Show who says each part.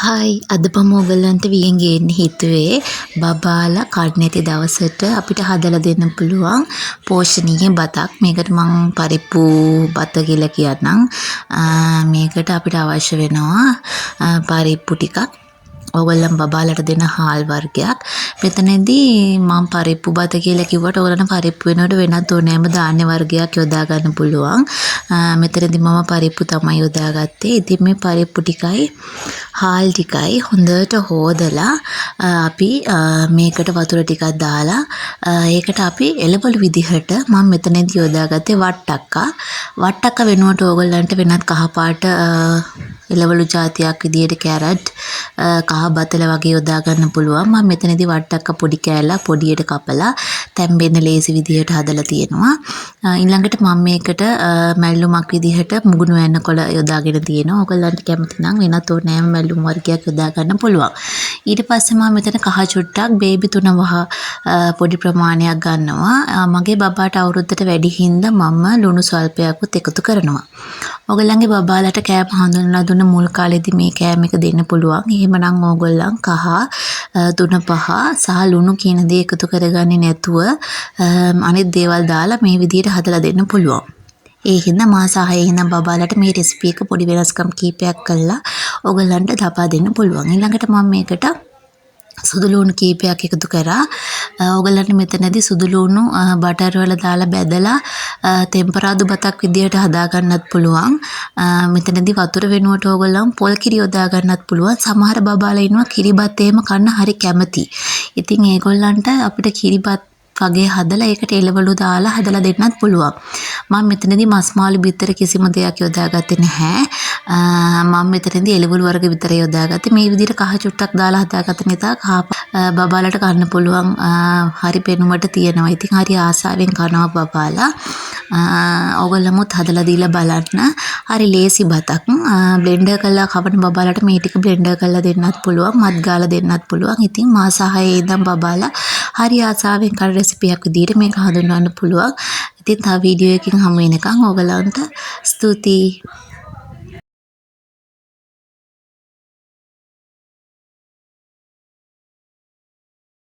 Speaker 1: Hi, අද මම ඔයගොල්ලන්ට වියෙන් ගේන්න හිතුවේ බබාලා කන්න නැති දවසට අපිට හදලා දෙන්න පුළුවන් පෝෂණීය බතක්. මේකට මං පරිප්පු බත කියලා කියන්නම්. මේකට අපිට අවශ්‍ය වෙනවා පරිප්පු ටිකක්. ඔයගොල්ලන් බබාලට දෙන හාල් වර්ගයක්. මෙතනදී මං පරිප්පු බත කියලා කිව්වට ඔයගොල්ලන්ට පරිප්පු වෙනුවට වෙනත් ඕනෑම ධාන්‍ය වර්ගයක් යොදා ගන්න පුළුවන්. මෙතනදී මම පරිප්පු තමයි යොදාගත්තේ. ඉතින් මේ පරිප්පු ටිකයි හාල් ටිකයි හොඳට හෝදලා අපි මේකට වතුර ටිකක් දාලා ඒකට අපි එළවලු විදිහට මම මෙතනදී යොදාගත්තේ වට්ටක්කා. වට්ටක්කා වෙනුවට ඕගොල්ලන්ට වෙනත් කහ පාට එළවලු ජාතියක් විදිහට කැරට්, කහ බතල වගේ යොදා ගන්න පුළුවන්. මම මෙතනදී වට්ටක්ක පොඩි කෑල්ලක් පොඩියට කපලා තැම්බෙන්න ලේසි විදිහට හදලා තියෙනවා. ඊළඟට මම මේකට මැල්ලුමක් විදිහට මුගුණු ඇන්න කොළ යොදාගෙන තියෙනවා. ඔයගොල්ලන්ට කැමති නම් වෙනත් ඕනෑම මැල්ලුම් වර්ගයක් යොදා ගන්න පුළුවන්. ඊට පස්සේ මම මෙතන කහ චුට්ටක් බේබි තුන වහ පොඩි ප්‍රමාණයක් ගන්නවා. මගේ බබාට අවුරුද්දට වැඩි හින්දා මම ලුණු ස්වල්පයකුත් එකතු කරනවා. ඔයගොල්ලන්ගේ බබාලට කෑම හඳුන්වලා දුන්න මුල් කාලෙදි මේ කෑම එක දෙන්න පුළුවන්. එහෙමනම් ඕගොල්ලන් කහ, තුන පහ සහ ලුණු කියන දේ එකතු කරගන්නේ නැතුව අනිත් දේවල් දාලා මේ විදිහට හදලා දෙන්න පුළුවන්. ඒ හින්දා මාස 6 ඉඳන් බබාලට මේ රෙසිපි එක පොඩි වෙනස්කම් කීපයක් කරලා ඔයගොල්ලන්ට ලබා දෙන්න පුළුවන්. ඊළඟට මම මේකට සුදු ලුණු කීපයක් එකතු කරා. ඔයගොල්ලන්ට මෙතනදී සුදු ලුණු බටර් වල දාලා බැදලා තෙම්පරාදු බතක් විදියට හදා ගන්නත් පුළුවන්. මෙතනදී වතුර වෙනුවට ඔයගොල්ලන් පොල් කිරි යොදා ගන්නත් පුළුවන්. සමහර බබාලා ඉන්නවා කිරිබත් එහෙම කන්න හරි කැමති. ඉතින් ඒගොල්ලන්ට අපිට කිරිබත් වගේ හදලා ඒකට එළවලු දාලා හදලා දෙන්නත් පුළුවන්. මම මෙතනදී මස් මාළු බිත්තර කිසිම දෙයක් යොදාගත්තේ නැහැ. මම මෙතනදී එළවලු වර්ග විතරයි යොදාගත්තේ. මේ විදිහට කහ චුට්ටක් දාලා හදාගත්ත නිසා කහ බබාලට කන්න පුළුවන් හරි පෙනුමට තියෙනවා. ඉතින් හරි ආසාවෙන් කනවා බබාලා. ඔයගොල්ලොමුත් හදලා දීලා බලන්න. හරි ලේසි බතක්. බ්ලෙන්ඩර් කරලා කවන බබාලට මේ ටික බ්ලෙන්ඩර් කරලා දෙන්නත් පුළුවන්. මත් ගාලා දෙන්නත් පුළුවන්. ඉතින් මාස 6 ඉඳන් බබාලා හරි ආසාවෙන් කන රෙසිපියක් විදිහට මේක හඳුන්වන්න පුළුවන්. ඉතින් තව වීඩියෝ එකකින් හමු වෙනකන් ඕගොල්ලන්ට ස්තුතියි.